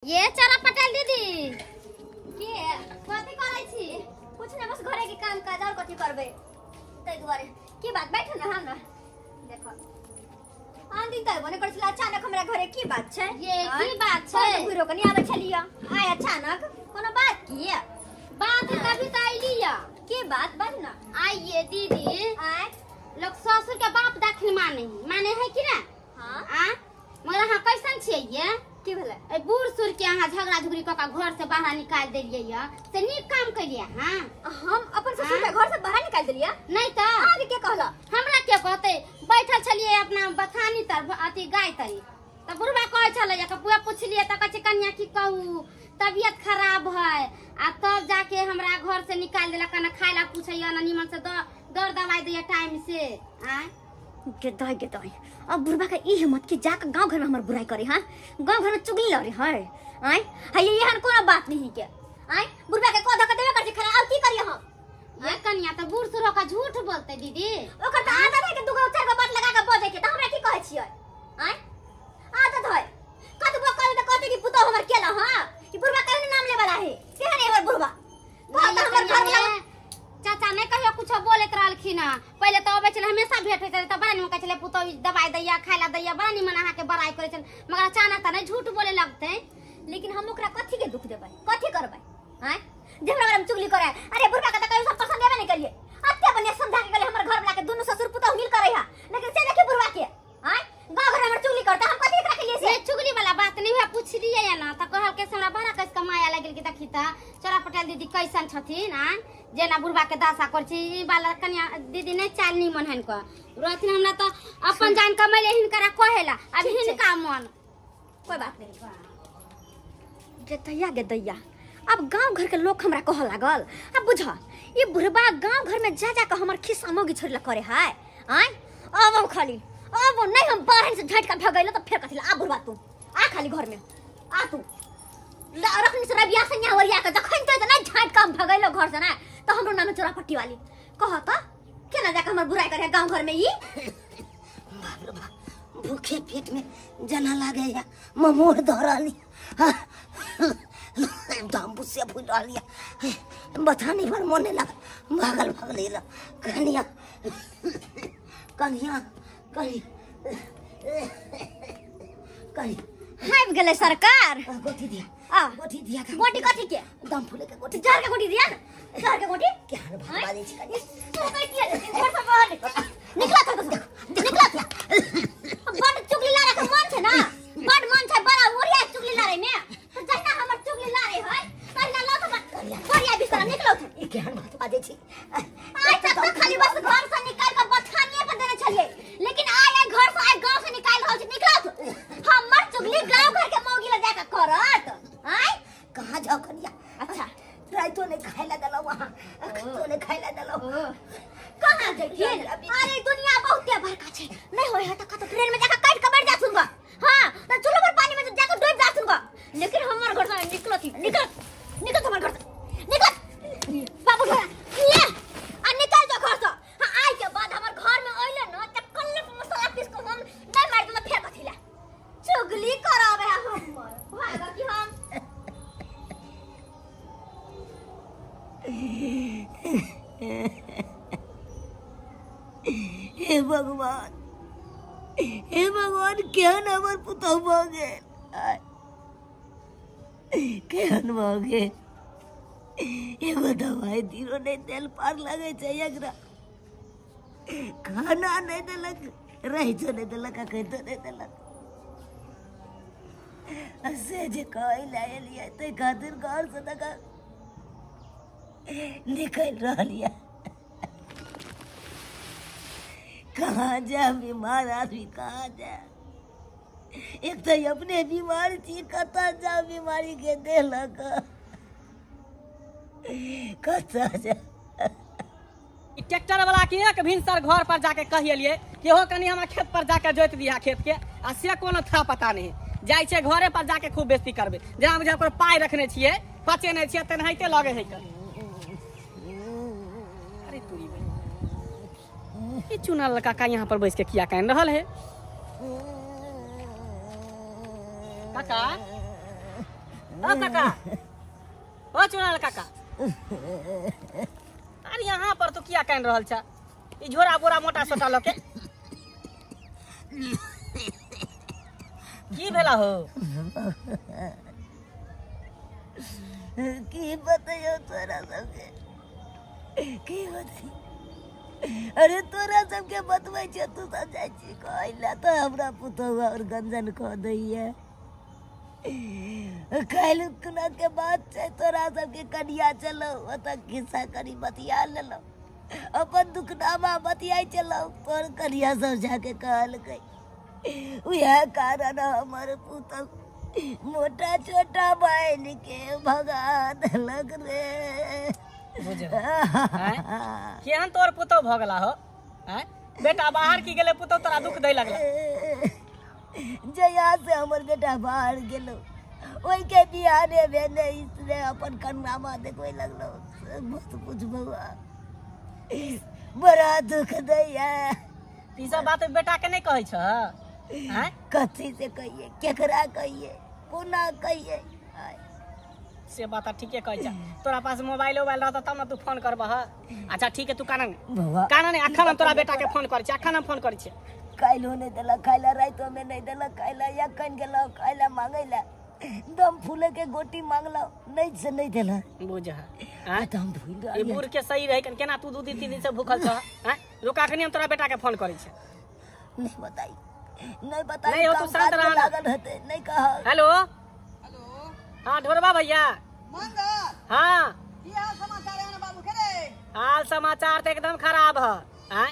ये चरा पटेल दीदी के कथी करै छी? कुछ नहीं, बस घरे के काम काज और कथी करबै। तै दुआरे की बात, बैठो ना। हम ना देखो आन दिन त बने करै छला, अचानक हमरा घरे की बात छै? ये की बात छै? बुढ़ो कनी आबै छलियै आइ अचानक, कोनो बात की बात? तभी त आइली या। की बात बाज ना। आइए दीदी, आइ लोग ससुर के बाप दखिन माने माने है कि ना? हां आ मगर अहाँ कैसन छियै ये? की भेलै? ए बूढ़ सूढ़ के अहाँ झगड़ा झुगड़ी क के घर से बाहर निकाल देलियै या, से नीक काम केलियै हां? हम अपन ससुर के घर से बाहर निकाल देलियै? नहीं त अहाँ के कहला? हमरा के कहते, बैठल छलियै अपना बथानी तर अथी गाय तरी, त बुढ़बा कहै छलै के पूरा पुछलियै त कहै छै कन्या की कहू तबियत खराब है, आ तब जाके हमरा घर से निकाल देलक, ना खाय ला पूछैया ना निमन से दर दवाई दैया टाइम से। आ गेदाई गेदाई, अब बुढ़बा के ई हिम्मत कि जाके गांव घर में हमर बुराई करे। हां गांव घर में चुगली लड़े है। आय हाय एहन कोनो बात नहीं के। आय बुढ़बा के कोधा के देबे कर छै खरा, अब की करिए हम? ये कन्या त बूढ़ सूढ़ का झूठ बोलते दीदी, ओकर त आदत है कि दुगो चार गो बात लगा के बजे के, त हमरा की कहै छियै? आय आदत है कतबो कहै त कहते कि पुतोह हमर केला। हां कि बुढ़बा कहने नाम ले वाला है, केहन है हमर बुढ़बा? बहुत हमर घर वाला चाचा नहीं कहियो कुछ बोलत रहलखिन। पहिले त अबै छलै हमेशा भेट होइत रहै त बड़ा निमन कहै छलै पुतोह दवाई दैया खाय ला दैया, बड़ा निमन अहाँ के बड़ाई करै छल, मगर अचानक त नहीं झूठ बोले लगतै। लेकिन हम ओकरा कथी के दुख देबै, कथी करबै? आय जे हमरा बारे में चुगली करे। अरे बुढ़बा के त कहियो सब पसंद देबे नहीं करिए, अत्ते बढ़िया समझा के गेलै हमर घर वाला के दुनू ससुर पुतोह मिल करे है, लेकिन से देखी बुढ़बा के आय गांव घर हमर चुगली करता, हम कथी एकरा के लिए? से चुगली वाला बात नहीं है। पुछलियै या ना त कहल के हमरा बड़ा कस के माया लागल कि देखी त चोरा पटेल दीदी कैसन छथिन, आ जेना बुढ़बा के दासा कर छी ई वाला कन्या दीदी नहीं चाल निमन हन क रहथिन। हमरा त अपन जान कमैले हिनकरा कहेला, अब हिनका मन कोई बात नहीं। गेदैया गेदैया, अब गांव घर के लोग हमरा कह लागल। अब बुझ ई बुढ़बा गांव घर में जा जा के हमर खिस्सा मोगी छोड़ला करे है। आय अब हम खाली अब नहीं, हम बाहर से झटका भगैलो त फेर कथि आ बुढ़बा तू आ खाली घर में आ तू रखनी से रबिया से यहाँ वरिया के जखन तो नहीं झटका हम भगैलो घर से ना त हमरो नाम चोरा पट्टी वाली कह त केना जाके हमर बुराई करे गांव घर में ई। बाप रे बाप, भूखे पेट में जना लागे या ममोर धरली दम से फूल रहली बथानी भर मोने लग भागल भागल कन्या कन्या कहीं कहीं आबि गेलै सरकार। गोटी दिया, आ गोटी दिया। गोटी कथी के? दम फूले के गोटी। जहर के गोटी दिया ना, जहर के गोटी। के हाल भाग बाजै छी कन्या? तू कह किया घर से बाहर निकला था, निकला था। बड़ चुगली लारे के मन छै ना, बड़ मन छै बड़ा ओरिया चुगली लारे में, त जहिना हमर चुगली लारे है तहिना लौ त बढ़िया बिस्तर निकलौ। ई केहन बात बाजै छी? आइ तक त खाली बस घर से निकाल के बथानिए पर देने छलियै, लेकिन आइ आइ घर से आइ गांव से निकाल रहल छी। निकलौ हमर चुगली गांव घर के मौगी ल जाके करत। आइ कहाँ जाओ कन्या? अच्छा राइतो नहीं खाय ला देलौ, वहाँ अखतो नहीं खाय ला देलौ, कहाँ जइथिन? अरे दुनिया बहुते बड़का छै, नहीं होय है त कतौ ट्रेन में जाके काट के बैठ जाथुन ग। हां त चुल्हो पर पानी में जाके डूब जाथुन ग, लेकिन हमर घर से निकलत निकल निकल हमर घर से निकल बाबू घर ले आ निकल जो घर से। हां आइ के बाद हमर घर में अइले न त कल्ले मसाला पीस के हम नहीं मार देम फेर कथि ला चुगली कराबे हमर भागा कि हम। हे भगवान, हे भगवान, केहन हमर पुतोह भऽ गेल, केहन भऽ गेल? एगो दवाई दिरो नहीं तेल पार लगै छै एकरा, खाना नहीं देलक, रहितो नहीं देलक, खैतो नहीं देलक। से जे कहै लए एलियै ताहि खातिर घर से तक निकलि रहल यऽ। कहाँ जाए बीमार आदमी, कहाँ जाए? एक तो अपने बीमार छी, कतऽ जाउ बीमारी के देह लऽ कऽ, कतऽ जाउ? ट्रैक्टर वाला के एक भिनसर घर पर जाके कहिएलियै कि हो कनी हमरा खेत पर जाके जोति दिहा खेत के, आ से कोनो था पता नहीं जाइ छै घरे पर जाके खूब बेइज्जती करबै, जेना बुझाय ओकर पाइ रखने छियै पचेने छियै तेनाहिते लगै है। अरे तुरी ई चुनल काका यहाँ पर बैस के किया कान रहल है? काका ओ काका, ओ चुनाल काका, अरे यहाँ पर तू किया कान रहल छ? ई झोरा बोरा मोटा सोटा लके की भेला हो? की बतैयो तोरा सबके, की बतैयो? अरे तोरा सबके बतबै छियौ, तू सब जाइ छी कहै लए तऽ हमरा पुतहु और गंजन कऽ दैया। काल्हि खुना के बात छै, तोरा सबके कनिया चलौ ओतऽ खिस्सा करी बतिया लेलहुँ, अपन दुखनामा बतियाइ चलौ, तोर कनिया सब जाके कहलकै। उएह कारण हमर पुतहु मोटा छोटा बहिन के भगा देलक रे। केहन तोर पुतहु भऽ गेला हो? बेटा बाहर की गेलै, पुतहु तोरा दुख दै लगला। जहिया से हमर बेटा बाहर गेलो ओहिके बिहाने भेने इसने अपन कन्नामा देखबै लगलो। मत पूछ बौआ, बड़ा दुख दैया। ई सब बात बेटा के नहीं कहै छ? कथी से कहिए, केकरा कहिए, कोना कहिए? से बात ठीके कहै छ। तोरा पास मोबाइल उबाइल रहता तब न तू फोन करबह। अच्छा ठीक है, तू काना काना नहीं, अखन हम तोरा बेटा के फोन करै छी, अखन हम फोन करै छी। काल्हो नहीं देलक खाइला, रातिो में नहीं देलक खाइला, अखन गेलौ खाइला मांगैला, दम फूले के गोटी मांगलौ, नहीं से नहीं देलक। बुझ त हम भूल ई बूढ़ के सही रहे केना तू 2 दिन 3 दिन से भूखल छ? रुक, अखनी हम तोरा बेटा के फोन करै छी। नहीं बताई, नहीं बताई, नहीं हो तू शांत रह, लागल हते नहीं कह। हेलो हेलो, हां ढोरबा भैया मंगल, हां की हाल समाचार है बाबू के रे? हाल समाचार त एकदम खराब है।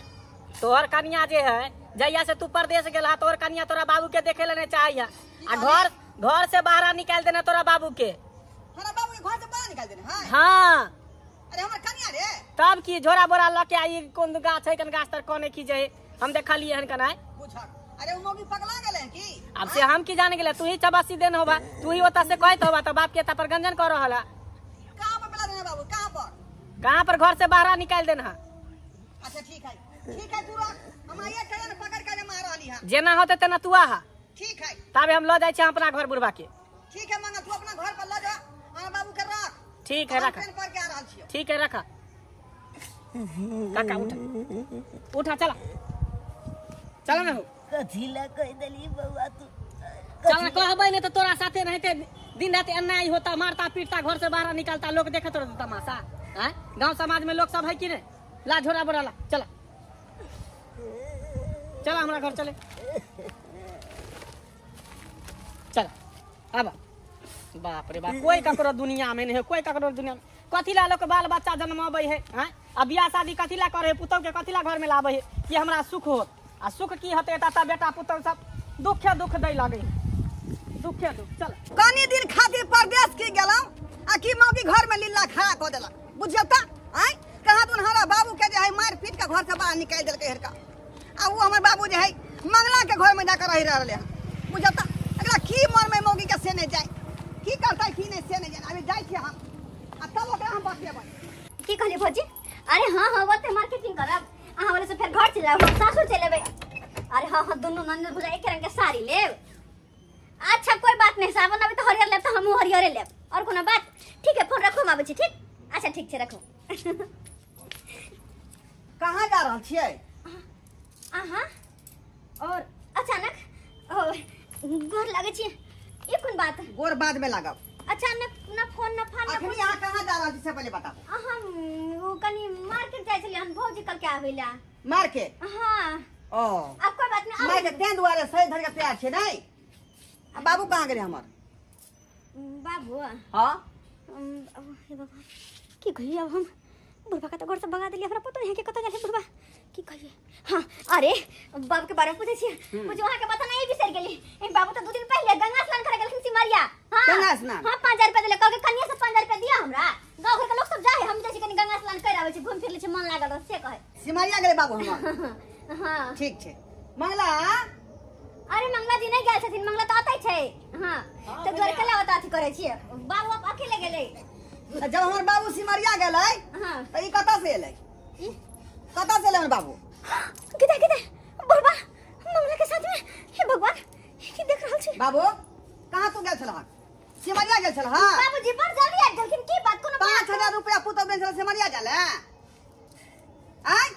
तोहर कनिया जे है, जहिया से तू परदेश गेला तोहर कनिया तोरा बाबू के देखे ले नहीं चाहिए, आ घर घर से बाहर निकाल देना तोरा बाबू के। हमरा बाबू के घर से बाहर निकाल देना? हां हां। अरे हमर कनिया रे तब की झोरा बोरा ल के आई, कोन गाछ है, कन गाछ तर कोने की जे हम देखलिए हन कनाय पूछक। अरे उ मौगी पगला गेले की? अब से हम की जाने गेले, तू ही चबासी देन होबा, तू ही ओता से कहत होबा त बाप के ता पर गंजन कर रहल है। कहां पर पला देना बाबू, कहां पर? कहां पर घर से बाहर निकाल देना। अच्छा ठीक है, ठीक है, तू रख, हम आइए कहिया पकड़ के मार रहली है। जेना होते तेना तू आहा। ठीक है, तबे हम ल जाय छी अपना घर बुढ़बा के। ठीक है मंगल, तू अपना घर पर ल जा, हमरा बाबू के रख। ठीक है रख, ट्रेन पर के आ रहल छियो। ठीक है रख। काका उठा उठा, चला चला ना हो। कथी ला कह देली बौआ तू? चल ना, कहबै नहीं तो तोरा साथे रहते दिन रात अन्याय होता, मारता पीटता, घर से बाहर निकालता, लोग देखत रहता तमाशा। हैं गांव समाज में लोग सब है कि नहीं? ला झोरा बोरा ला, चला चला हमरा घर चले चला। अब बाप रे बाप, कोई ककरो दुनिया में नहीं है, कोई ककरो दुनिया में। कथी ला लोग बाल बच्चा जन्माबै है? हैं आ बियाह शादी कथी ला करे है? पुतहु के कथी ला घर में लाबै है कि हमरा सुख हो? आ सुख की होते ताता बेटा पुतहु सब दुखे दुख दै लागे, दुखे दुख। चल कनी दिन खातिर परदेश की गेलौ आ की मौगी घर में लीला खड़ा क देलक, बुझियौ त? आय कहाँ दुन हमरा बाबू के जे है मार पीट के घर से बाहर निकाल देलकै हरका, आ उ हमर बाबू जे है मंगला के घर में जाकर रहि रहले हन, बुझियौ त? एकरा की मन में मौगी के से नहीं जाए, की करतै की नहीं से नहीं जाए। अभी जाइ छी हम आ तब ओकरा हम बतियेबै। की कहलियै भौजी? अरे हां हां, ओते मार्केटिंग करब, अहाँ वाले से फिर घर चले आब, हम सासुर चले एबै। अरे हाँ हाँ, दुनू ननद भुजा एक रंग के साड़ी लेब। अच्छा कोई बात नहीं, सावन अभी तो हरियर लेब तो हमहूँ हरियरे लेब, और कोनो बात? ठीक है फोन रखू, हम आबै छी। ठीक, अच्छा ठीक छै, रखू। कहाँ जा रहल छियै अहाँ? और अचानक गोर लागै छी, ई कोन बात? गोर बाद में लागब। अचानक न फोन न फान। अखनी अहाँ कहाँ जा रहल छी से पहिले बताबू। अहाँ ओ कनी मार्केट जाइ छलियै हन भौजी कल के आबै ला। मार्केट? हां। ओ अब कोई बात नहीं, मार्केट तें दुआरे सही धर के तैयार छै नै? आ बाबू कहाँ गेलै हमर? बाबू? हां। हे बाबा, की कहिए अब हम? बुढ़बा के तो घर से भगा देलियै, हमरा पतो नहीं है कि कतऽ गेल बुढ़बा, की कहिए। हां अरे बाबू के बारे में पूछै छियै, मुझे वहां के पता नहीं बिसर गेली। ए बाबू तो 2 दिन पहले गंगा स्नान करे गेलखिन सिमरिया। हां गंगा स्नान? हां 5000 रुपया देले, कह के कनिया से 5000 रुपया दिया हमरा। गांव घर के लोग सब जाए, हम जाइ छी कनी गंगा स्नान कर आबै छी, घुम फिर ले छी, मन लागल रह से कहे। सिमरिया गेलै बाबू हमर? हां ठीक छै। मंगला? अरे मंगला जी नहीं गेल छथिन, मंगला तऽ अतै छै। हां तऽ दुआरे केला ओतऽ अथी करै छियै, बाबू अब अकेले गेलै। जब हमर बाबू सिमरिया गेलै हां तऽ ई कतऽ से एलै? कतऽ से एलै हमर बाबू? किधर किधर बुढ़बा मंगला के साथ में? हे भगवान, की देख रहल छी? बाबू कहाँ तू गेल छलहक? सिमरिया गेल छल। हां बाबूजी बड़ जल्दी आबि गेलखिन, की बात? कोनो 5000 रुपया पुतौ देने छल सिमरिया जाले। आय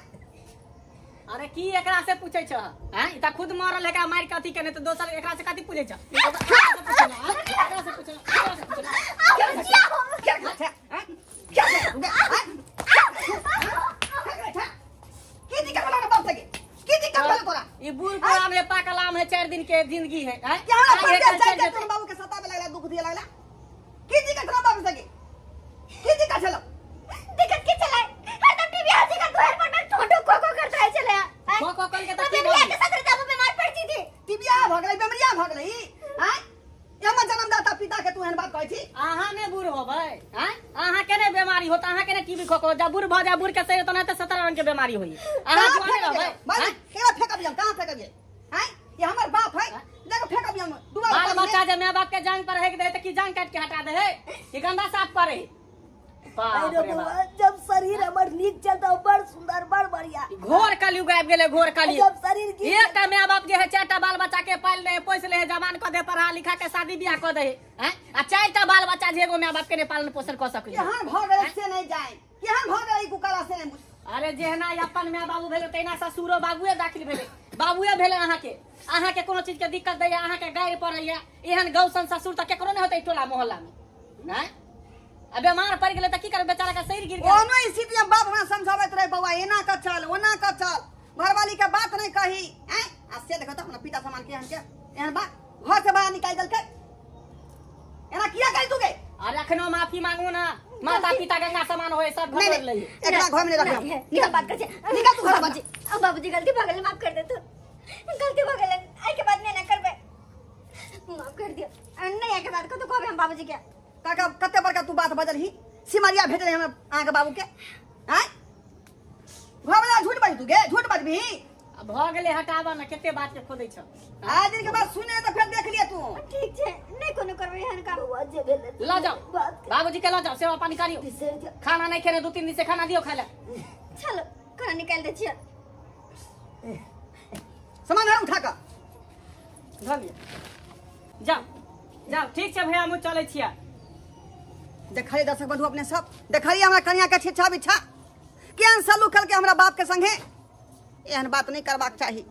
अरे की एकरा से पूछै छ? हैं ई त खुद मरल है का मार के अथी केने, त दोसर एकरा से कथी पूछै छ? एकरा से पूछै, एकरा से पूछै। क्या क्या की दिक्कत भेलौ बाप से? की दिक्कत भेलौ तोरा? ई बूढ़ पुरान है, पाकलाम है, 4 दिन के जिंदगी है। हैं क्या हमरा परदेश जाय के तोर बाबू के सतावे लगला, दुख दिए लगला? की दिक्कत छलौ बाबू से? की दिक्कत छलौ? दिक्कत की चले? हरदम टीवी हाथी का घर पर में ठोठो को करता है चले। को को कर के त बीमार के साथ रहता, बीमार पड़ जी थी। टीबिया भ गेलै, बेमरिया भ गेलै। हैं हमर जन्मदाता पिता के तू एहन बात कहै छी? अहाँ ने बूढ़ होबै, हैं अहाँ के ने बीमारी होत, अहाँ के ने टीबी खोको जा बूढ़ भ जा, बूढ़ के शरीर तो नहीं त 17 रंग के बीमारी होई। अहाँ जवान रहबै। बाबू केना फेकब हम? कहां फेकब? हैं ये हमर बाप है, देखो फेकब हम दुबारा। बाल बच्चा जे माय बाप के जांग पर हेक दे त की जांग काट के हटा दे है? ये गंदा साफ करे। बाप रे बाप, जब शरीर हमर नीक चलता बड़ सुंदर बड़ बढ़िया। घोर कलयुग आबि गेलै, घोर कलयुग। जब शरीर की एकटा my बाप जे है 4टा बाल बच्चा के पाल ले पोस ले, जवान क दे, पढ़ा लिखा के शादी बियाह क दे हैं, आ 4टा बाल बच्चा जे एगो my बाप के ने पालन पोषण क सकै। केहन भ गेलै से नहीं जाए, केहन भ गेलै कुकरा से नहीं। अरे जेहना अपन my बाबू भेलै तहिना ससुरो बाबुए दाखिल भेलै, बाबुए भेलै। अहाँ के कोनो चीज के दिक्कत दैया, अहाँ के गारि पड़ैया, एहन गौसन ससुर त केकरो नहीं होतै टोला मोहल्ला में। हैं आ बीमार पड़ गेलै त की करबै? बेचारा के शरीर गिर गेलै। कोनो स्थिति में बाप हमरा समझाबैत रहे, बौआ एना क चल ओना क चल, घरवाली के बात नहीं कही। हैं आ से देखो त अपना पिता समान के एहन के एहन बात घर से बाहर निकाल देलकै। एना किया कहि तू गे? अरे अखनो माफी मांगू ना, माता पिता गंगा समान होए सब घर ले। एकरा घर में नहीं रखब। निकल बात कर छे, निकल तू घर। बाबूजी अब बाबूजी गलती भ गेलै, माफ कर दे तू, गलती भ गेलै, आई के बाद नहीं ना करबै, माफ कर दियो। नहीं आई के बाद कतो कहबै हम बाबूजी के। काका कते बड़का तू बात बजलही? सिमरिया भेजले हमरा अहाँ के बाबू के। हैं घरवाला झूठ बाजू तू गे? झूठ बाजबी? अब भ गेलै, हटाबऽ ना, कते बात के खोदै छ। आज दिन के बाद सुने त फेर देख लिया तू। ठीक छै, नहीं कोनो करबै एहन काम। जे भेलै ल जाओ बाबूजी के, ल जाओ सेवा पानी करियो। खाना नहीं खेने 2-3 दिन से, खाना दियो खाए ले। चलो खाना निकाल दे छियै। सामान है उठा के धऽ लिअ, जाओ जाओ। ठीक छै भैया, हम चलै छियै। देखलिए दर्शक बंधु अपने सब, देखलिए हमरा कन्या के छिछा बिछा केहन सलूक के हमरा बाप के संगे। एहन बात नहीं करबाक चाही।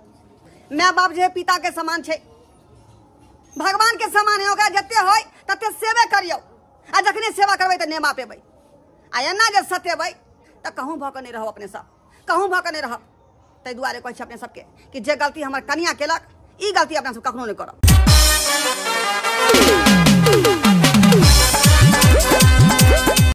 My बाप जे पिता के समान छै, भगवान के समान है, ओकरा जते होय तते सेवे करियौ, आ जखने सेवा करबै त नेमा पेबै। आ एना जे सतेबै त कहूँ भऽ के नहीं रहब अपने सब, कहूँ भऽ के नहीं रहब। ताहि दुआरे कहै छी अपने सबके कि जे गलती हमर कन्या केलक, ई गलती अपना सब कखनो नहीं करब।